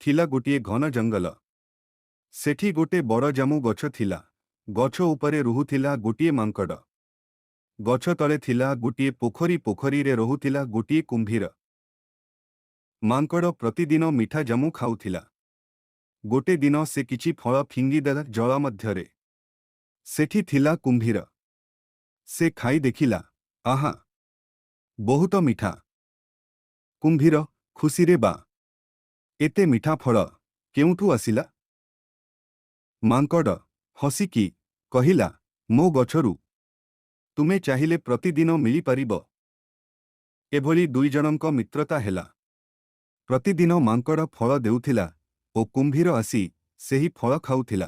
ଥିଲା ଗୋଟିଏ ଘନ ଜଙ୍ଗଲ। ସେଠି ଗୋଟେ ବଡ଼ ଜାମୁ ଗଛ ଥିଲା। ଗଛ ଉପରେ ରହୁଥିଲା ଗୋଟିଏ ମାଙ୍କଡ଼। ଗଛ ତଳେ ଥିଲା ଗୋଟିଏ ପୋଖରୀ। ପୋଖରୀରେ ରହୁଥିଲା ଗୋଟିଏ କୁମ୍ଭୀର। ମାଙ୍କଡ଼ ପ୍ରତିଦିନ ମିଠା ଜାମୁ ଖାଉଥିଲା। ଗୋଟେ ଦିନ ସେ କିଛି ଫଳ ଫିଙ୍ଗିଦେଲା ଜଳ ମଧ୍ୟରେ। ସେଠି ଥିଲା କୁମ୍ଭୀର। ସେ ଖାଇ ଦେଖିଲା, ଆହା, ବହୁତ ମିଠା! କୁମ୍ଭୀର ଖୁସିରେ, ବା, ଏତେ ମିଠା ଫଳ କେଉଁଠୁ ଆସିଲା? ମାଙ୍କଡ଼ ହସିକି କହିଲା, ମୋ ଗଛରୁ। ତୁମେ ଚାହିଁଲେ ପ୍ରତିଦିନ ମିଳିପାରିବ। ଏଭଳି ଦୁଇଜଣଙ୍କ ମିତ୍ରତା ହେଲା। ପ୍ରତିଦିନ ମାଙ୍କଡ଼ ଫଳ ଦେଉଥିଲା ଓ କୁମ୍ଭୀର ଆସି ସେହି ଫଳ ଖାଉଥିଲା।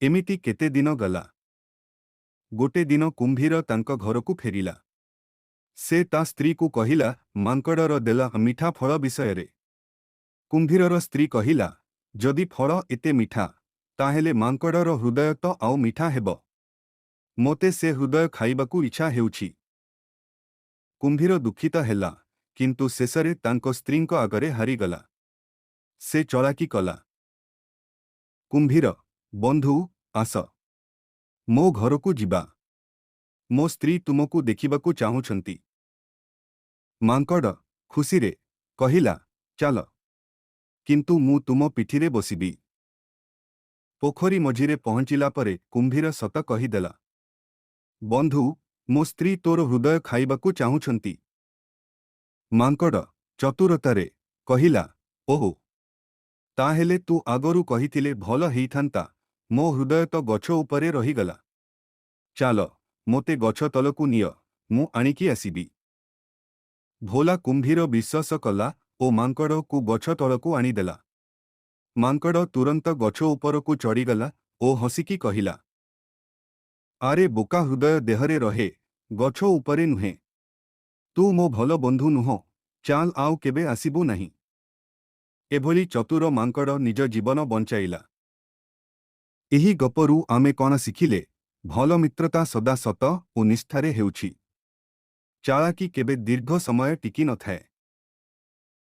ଏମିତି କେତେ ଦିନ ଗଲା। ଗୋଟେ ଦିନ କୁମ୍ଭୀର ତାଙ୍କ ଘରକୁ ଫେରିଲା। ସେ ତା ସ୍ତ୍ରୀକୁ କହିଲା ମାଙ୍କଡ଼ର ଦେଲା ମିଠା ଫଳ ବିଷୟରେ। କୁମ୍ଭୀରର ସ୍ତ୍ରୀ କହିଲା, ଯଦି ଫଳ ଏତେ ମିଠା, ତାହେଲେ ମାଙ୍କଡ଼ର ହୃଦୟ ତ ଆଉ ମିଠା ହେବ। ମୋତେ ସେ ହୃଦୟ ଖାଇବାକୁ ଇଚ୍ଛା ହେଉଛି। କୁମ୍ଭୀର ଦୁଃଖିତ ହେଲା, କିନ୍ତୁ ଶେଷରେ ତାଙ୍କ ସ୍ତ୍ରୀଙ୍କ ଆଗରେ ହାରିଗଲା। ସେ ଚଳାକି କଲା। କୁମ୍ଭୀର, ବନ୍ଧୁ, ଆସ, ମୋ ଘରକୁ ଯିବା। ମୋ ସ୍ତ୍ରୀ ତୁମକୁ ଦେଖିବାକୁ ଚାହୁଁଛନ୍ତି। ମାଙ୍କଡ଼ ଖୁସିରେ କହିଲା, ଚାଲ, କିନ୍ତୁ ମୁଁ ତୁମ ପିଠିରେ ବସିବି। ପୋଖରୀ ମଝିରେ ପହଞ୍ଚିଲା ପରେ କୁମ୍ଭୀର ସତ କହିଦେଲା, ବନ୍ଧୁ, ମୋ ସ୍ତ୍ରୀ ତୋର ହୃଦୟ ଖାଇବାକୁ ଚାହୁଁଛନ୍ତି। ମାଙ୍କଡ଼ ଚତୁରତାରେ କହିଲା, ଓହୋ, ତାହେଲେ ତୁ ଆଗରୁ କହିଥିଲେ ଭଲ ହେଇଥାନ୍ତା। ମୋ ହୃଦୟ ତ ଗଛ ଉପରେ ରହିଗଲା। ଚାଲ, ମୋତେ ଗଛ ତଳକୁ ନିଅ, ମୁଁ ଆଣିକି ଆସିବି। ଭୋଲା କୁମ୍ଭୀର ବିଶ୍ୱାସ କଲା ଓ ମାଙ୍କଡ଼କୁ ଗଛ ତଳକୁ ଆଣିଦେଲା। ମାଙ୍କଡ଼ ତୁରନ୍ତ ଗଛ ଉପରକୁ ଚଢ଼ିଗଲା ଓ ହସିକି କହିଲା, ଆରେ ବୋକା, ହୃଦୟ ଦେହରେ ରହେ, ଗଛ ଉପରେ ନୁହେଁ। ତୁ ମୋ ଭଲ ବନ୍ଧୁ ନୁହଁ। ଚାଲ, ଆଉ କେବେ ଆସିବୁ ନାହିଁ। ଏଭଳି ଚତୁର ମାଙ୍କଡ଼ ନିଜ ଜୀବନ ବଞ୍ଚାଇଲା। ଏହି ଗପରୁ ଆମେ କ'ଣ ଶିଖିଲେ? ଭଲ ମିତ୍ରତା ସଦା ସତ ଓ ନିଷ୍ଠାରେ ହେଉଛି। ଚାଳାକି କେବେ ଦୀର୍ଘ ସମୟ ଟିକି ନଥାଏ।